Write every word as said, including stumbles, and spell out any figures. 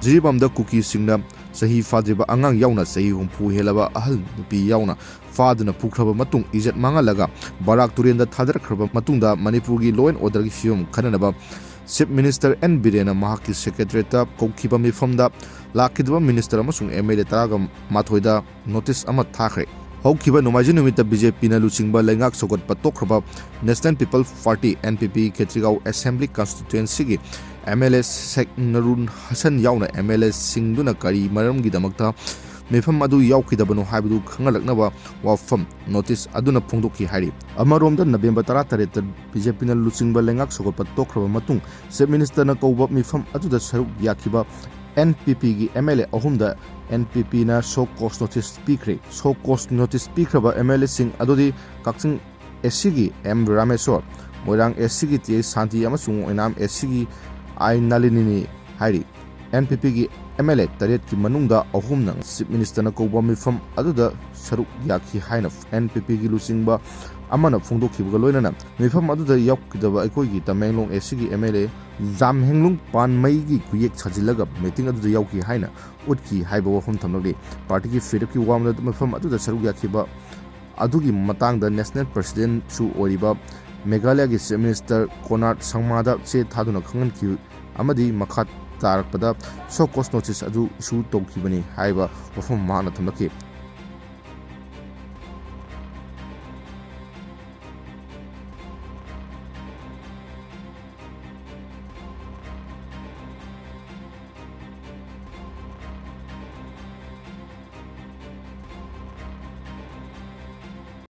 ꯖꯤꯔꯤꯕꯥꯝꯗ ꯀꯨꯀꯤꯁꯤꯡꯅ ꯆꯍꯤ ꯐꯥꯗ꯭ꯔꯤꯕ ꯑꯉꯥꯡ ꯌꯥꯎꯅ ꯆꯍꯤ ꯍꯨꯝꯐꯨ ꯍꯦꯜꯂꯕ ꯑꯍꯜ ꯅꯨꯄꯤ ꯌꯥꯎꯅ ꯐꯥꯗꯨꯅ ꯄꯨꯈ꯭ꯔꯕ ꯃꯇꯨꯡ ꯏꯖꯠ ꯃꯥꯡꯍꯜꯂꯒ ꯕꯔꯥꯛ ꯇꯨꯔꯦꯟꯗ ꯊꯥꯗꯔꯛꯈ꯭ꯔꯕ ꯃꯇꯨꯡꯗ ꯃꯅꯤꯄꯨꯔꯒꯤ law and orderꯒꯤ ꯐꯤꯕꯝ ꯈꯟꯅꯅꯕ Chief Minister ꯑꯦꯟ ꯕꯤꯔꯦꯟꯅ ꯃꯍꯥꯛꯀꯤ secretariatꯇ ꯀꯧꯈꯤꯕ ꯃꯤꯐꯝꯗ ꯂꯥꯛꯈꯤꯗꯕ minister ꯑꯃꯁꯨꯡ MLA ꯇꯔꯥꯃꯥꯊꯣꯏꯗ notice ꯑꯃ ꯊꯥꯈ꯭ꯔꯦ꯫ ꯍꯧꯈꯤꯕ ꯅꯣꯡꯃꯥꯏꯖꯤꯡ ꯅꯨꯃꯤꯠꯇ BJPꯅ ꯂꯨꯆꯤꯡꯕ ꯂꯩꯉꯥꯛ ꯁꯧꯒꯠꯄ ꯇꯣꯛꯈ꯭ꯔꯕ National People Party, NPP, ꯈꯦꯇ꯭ꯔꯤꯒꯥꯎ Assembly Constituencyꯒꯤ MLA ꯁꯦꯈ ꯅꯨꯔ ꯍꯁꯟ ꯌꯥꯎꯅ MLAꯁꯤꯡꯗꯨꯅ ꯀꯔꯤ ꯃꯔꯝꯒꯤꯗꯃꯛꯇ ꯃꯤꯐꯝ ꯑꯗꯨ ꯌꯥꯎꯈꯤꯗꯕꯅꯣ ꯍꯥꯏꯕꯗꯨ ꯈꯪꯍꯜꯂꯛꯅꯕ ꯋꯥꯐꯝ notice ꯑꯗꯨꯅ ꯐꯣꯡꯗꯣꯛꯈꯤ ꯍꯥꯏꯔꯤ꯫ ꯑꯃꯔꯣꯝꯗ, ꯅꯕꯦꯝꯕꯔ ꯇꯔꯥꯇꯔꯦꯠꯇ BJPꯅ ꯂꯨꯆꯤꯡꯕ ꯂꯩꯉꯥꯛ ꯁꯧꯒꯠꯄ ꯇꯣꯛꯈ꯭ꯔꯕ ꯃꯇꯨꯡ, Chief Ministerꯅ ꯀꯧꯕ ꯃꯤꯐꯝ ꯑꯗꯨꯗ ꯁꯔꯨꯛ ꯌꯥꯈꯤꯕ NPPꯒꯤ MLA ꯑꯍꯨꯝꯗ NPPꯅ show cause notice ꯄꯤꯈ꯭ꯔꯦ꯫ Show cause notice ꯄꯤꯈ꯭ꯔꯕ MLAꯁꯤꯡ ꯑꯗꯨꯗꯤ ꯀꯛꯆꯤꯡ ACꯒꯤ ꯑꯦꯝ ꯔꯥꯃꯦꯁꯣꯔ, ꯃꯣꯏꯔꯥꯡ ACꯒꯤ ꯇꯤ ꯑꯩꯆ ꯁꯥꯟꯇꯤ ꯑꯃꯁꯨꯡ ꯑꯣꯏꯅꯥꯝ ACꯒꯤ ꯑꯥꯏ ꯅꯥꯂꯤꯅꯤꯅꯤ ꯍꯥꯏꯔꯤ꯫ NPPꯒꯤ MLA ꯇꯔꯦꯠꯀꯤ ꯃꯅꯨꯡꯗ ꯑꯍꯨꯝꯅ Chief Ministerꯅ ꯀꯧꯕ ꯃꯤꯐꯝ ꯑꯗꯨꯗ ꯁꯔꯨꯛ ꯌꯥꯈꯤ ꯍꯥꯏꯅ NPPꯒꯤ ꯂꯨꯆꯤꯡꯕ ꯑꯃꯅ ꯐꯣꯡꯗꯣꯛꯈꯤꯕꯒ ꯂꯣꯏꯅꯅ ꯃꯤꯐꯝ ꯑꯗꯨꯗ ꯌꯥꯎꯈꯤꯗꯕ ꯑꯩꯈꯣꯏꯒꯤ ꯇꯃꯦꯡꯂꯣꯡ ACꯒꯤ MLA ꯖꯥꯝꯍꯦꯡꯂꯨꯡ ꯄꯥꯟꯃꯩꯒꯤ ꯈꯨꯌꯦꯛ ꯁꯥꯖꯤꯜꯂꯒ meeting ꯑꯗꯨꯗ ꯌꯥꯎꯈꯤ ꯍꯥꯏꯅ ꯎꯠꯈꯤ ꯍꯥꯏꯕ ꯋꯥꯐꯝ ꯊꯝꯂꯛꯂꯤ꯫ Partyꯒꯤ ꯐꯤꯔꯦꯞꯀꯤ ꯋꯥꯃꯗ ꯃꯤꯐꯝ ꯑꯗꯨꯗ ꯁꯔꯨꯛ ꯌꯥꯈꯤꯕ ꯑꯗꯨꯒꯤ ꯃꯇꯥꯡꯗ National Presidentꯁꯨ ꯑꯣꯏꯔꯤꯕ ꯃꯦꯘꯥꯂꯌꯒꯤ Chief Minister ꯀꯣꯅꯥꯔꯗ ꯁꯪꯃꯥꯗ ꯆꯦ ꯊꯥꯗꯨꯅ ꯈꯪꯍꯟꯈꯤ ꯑꯃꯗꯤ ꯃꯈꯥ ꯇꯥꯔꯛꯄꯗ show cause notice ꯑꯗꯨ issue ꯇꯧꯈꯤꯕꯅꯤ ꯍꯥꯏꯕ ꯋꯥꯐꯝ ꯃꯍꯥꯛꯅ ꯊꯝꯂꯛꯈꯤ꯫